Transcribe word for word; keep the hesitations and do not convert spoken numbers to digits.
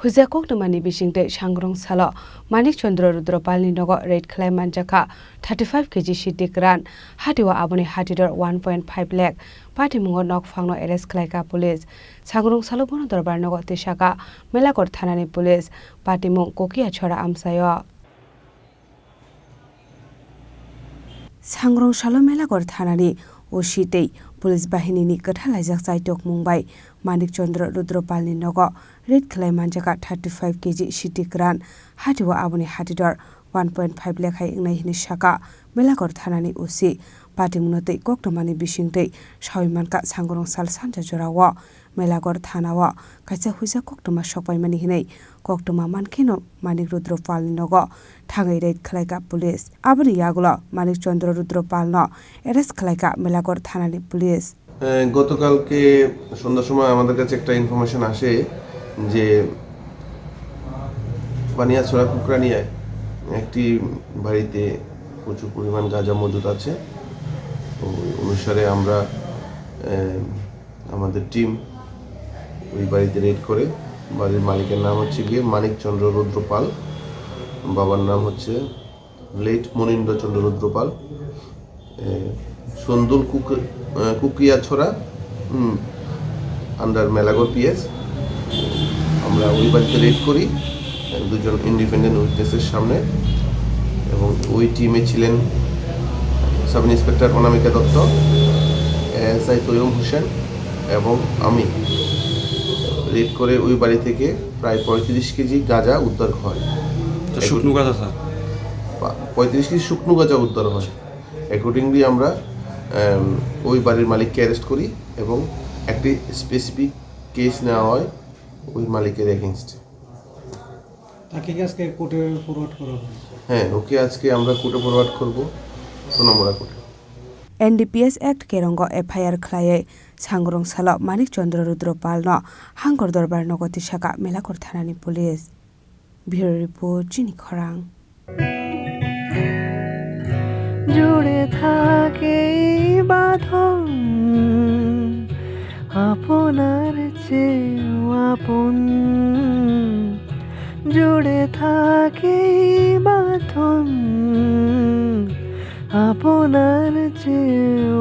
Huja koktwmani bisingtwi sangrong salo Manik Chandra Rudra Palni nogo raid khlai manjakha thirty five K G siti kwran, hatio aboni hatidor one point five lakh patimungo nokphangno arrest khlaikha police. Sangrong salo bono dorbar nogo tisakha Melaghor thanani police, patimung Kokiya Chhora amchaio. Sangrong salo Melaghor thanani O C tei police bahinini kwthar laijak chaitok mung bai Manik Chandra Rudra Palni nogo raid khlai manjakha thirty five K G siti kwran, hatio aboni hatidor one point five lakh hai wngnai hwnwi sakha Melaghor thanani O C. Patimungno tei koktwmani bisingtwi sawi mankha sangrong sal sanja jorao Melaghor thanao kaisa huja koktwma sokpaimani hwnwi koktwma mankheno Manik Rudra Palni nogo thangwi raid khlaikha police. Aboni yagulo Manik Chandra Rudra Palno arrest khlaikha Melaghor thanani police. এ, গতকালকে সন্ধ্যার সময় আমাদের কাছে একটা ইনফরমেশন আসে যে বানিয়াছড়া কুকরানিয়ায় একটি বাড়িতে প্রচুর পরিমাণ গাঁজা মজুদ আছে। ওই অনুসারে আমরা, এ, আমাদের টিম ওই বাড়িতে রেড করে। বাড়ির মালিকের নাম হচ্ছে গিয়ে মানিক চন্দ্র রুদ্র পাল, বাবার নাম হচ্ছে লেট মনীন্দ্র চন্দ্র রুদ্র পাল, এ, সন্দুল কুক-, এ, কুকিয়াছড়া, হুম, আন্ডার মেলাগড় পিএস। আমরা ওই বাড়িতে রেড করি, এ, দুজন ইন্ডিপেন্ডেন্ট উইটনেসের সামনে, এবং ওই টিমে ছিলেন সাব ইন্সপেক্টর অনামিকা দত্ত, এএসআই তৈয়ব হোসেন এবং আমি। রেড করে ওই বাড়ি থেকে প্রায় পঁয়ত্রিশ কেজি গাঁজা উদ্ধার হয়। তো শুকনো গাঁজা, স্যার? পা-, পঁয়ত্রিশ কেজি শুকনো গাঁজা উদ্ধার হয়। অ্যাকর্ডিংলি আমরা, এম, ওই বাড়ির মালিককে অ্যারেস্ট করি এবং একটি স্পেসিফিক কেস নেওয়া হয় ওই মালিকের এগেইনস্টে। তাকে কি আজকে কোর্টে ফরওয়ার্ড করা হবে? হ্যাঁ, ওকে আজকে আমরা কোর্টে ফরওয়ার্ড করব, সোনামুড়া কোর্টে। N D P S Act kerongo F I R khlaiwi sangrong salo Manik Chandra Rudra Palno Hangkor Dorbar nogo tisakha Melaghor thanani police. Bureau Report, Chini Khorang. জুড়ে থাকে এই বাঁধন আপনার চেয়েও আপন, জুড়ে থাকে এই বাঁধন আপনার চেয়েও